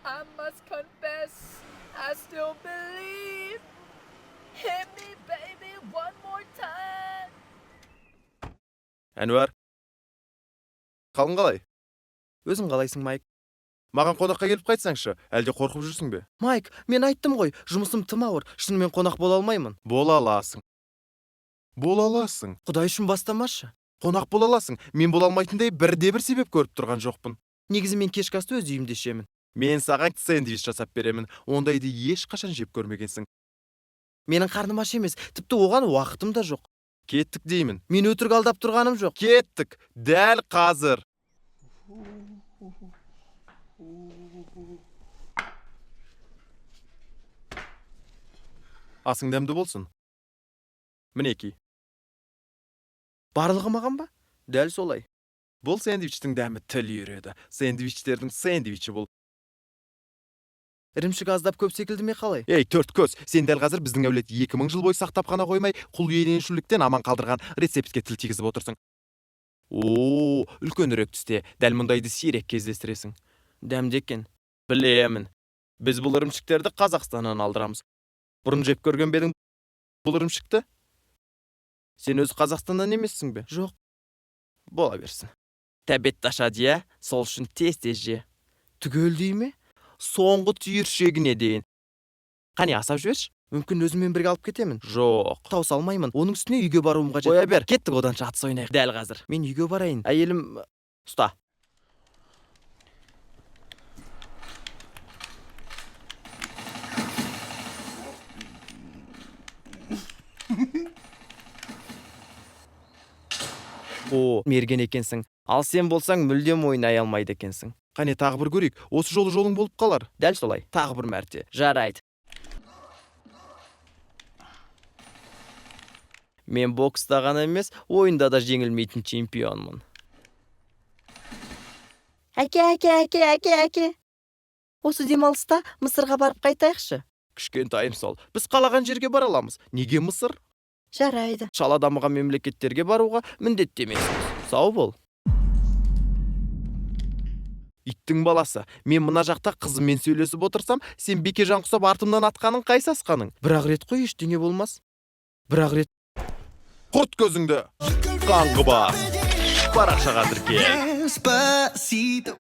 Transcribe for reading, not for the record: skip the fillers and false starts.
I must confess, I still believe. Hit me, baby, one more time. Әнуар, қалың қалай? Өзің қалайсың, Майк? Маған қонаққа келіп қайтсаңшы, әлде қорқып жүрсің бе? Майк, мен айттым ғой, жұмысым тым ауыр, шынымен қонақ бола алмаймын. Бола аласың. Бола аласың. Құдай үшін бастамашы. Қонақ бола аласың. Мен бола алмайтындай бірде бір себеп көріп тұрған жоқпын. Негізі мен кешкі асты өз үйімде ішемін. Мен саған сэндвич жасап беремін. Ондайды ешқашан жеп көрмегенсің. Менің қарным аш емес, тіпті оған уақытым да жоқ. Кеттік деймін. Мен өтірік алдап тұрғаным жоқ. Кеттік. Дәл қазір. Асың дәмді болсын. Мінекей. Барлығы маған ба? Дәл солай. Бұл сэндвичтің дәмі тіл үйіреді. Сэндвичтердің сэндвичі бұл. Ірімшік аздап көп секілді ме қалай? Ей, төрт көз, сен дәл қазір біздің әулет 2000 жыл бойы сақтап қана қоймай, құл иеленушіліктен аман қалдырған рецептке тіл тигізіп отырсың. О, үлкенірек түсте, дәл мұндайды сирек кездестіресің. Дәмді екен. Білемін. Біз бұл ірімшіктерді Қазақстаннан алдырамыз. Бұрын жеп көрген бе едің бұл ірімшікті? Сен өзі Қазақстаннан емессің бе? Жоқ. Бола берсін. Тәбетті ашады, иә? Сол үшін тез-тез же. Түгелдей ме? Соңғы түйіршегіне дейін. Қане, асап жіберші. Мүмкін өзіммен бірге алып кетемін. Жоқ, тауса алмаймын. Оның үстіне үйге баруым қажет. Қоя бер. Кеттік, оданша атыс ойнайық. Дәл қазір. Мен үйге барайын. Әйелім ұста. О, мерген екенсің. Ал сен болсаң мүлдем ойнай алмайды екенсің. Қане, тағы бір көрейік. Осы жолы жолың болып қалар. Дәл солай. Тағы бір мәрте. Жарайды. Мен бокста ғана емес, ойында да жеңілмейтін чемпионмын. Әке, әке, әке, әке, әке. Осы демалыста Мысырға барып қайтайықшы. Кішкентайым сол. Біз қалаған жерге бара аламыз. Неге Мысыр? Жарайды. Шала дамыған мемлекеттерге баруға міндетті емеспіз. Сау бол. Иттің баласы, мен мына жақта қызыммен сөйлесіп отырсам, сен бекежан құсап артымнан атқаның қайсы асқаның? Бір-ақ рет қой, ештеңе болмас. Бір-ақ рет. Құрт көзіңді. Қаңғыбас. Парақшаға тіркел. Despacito.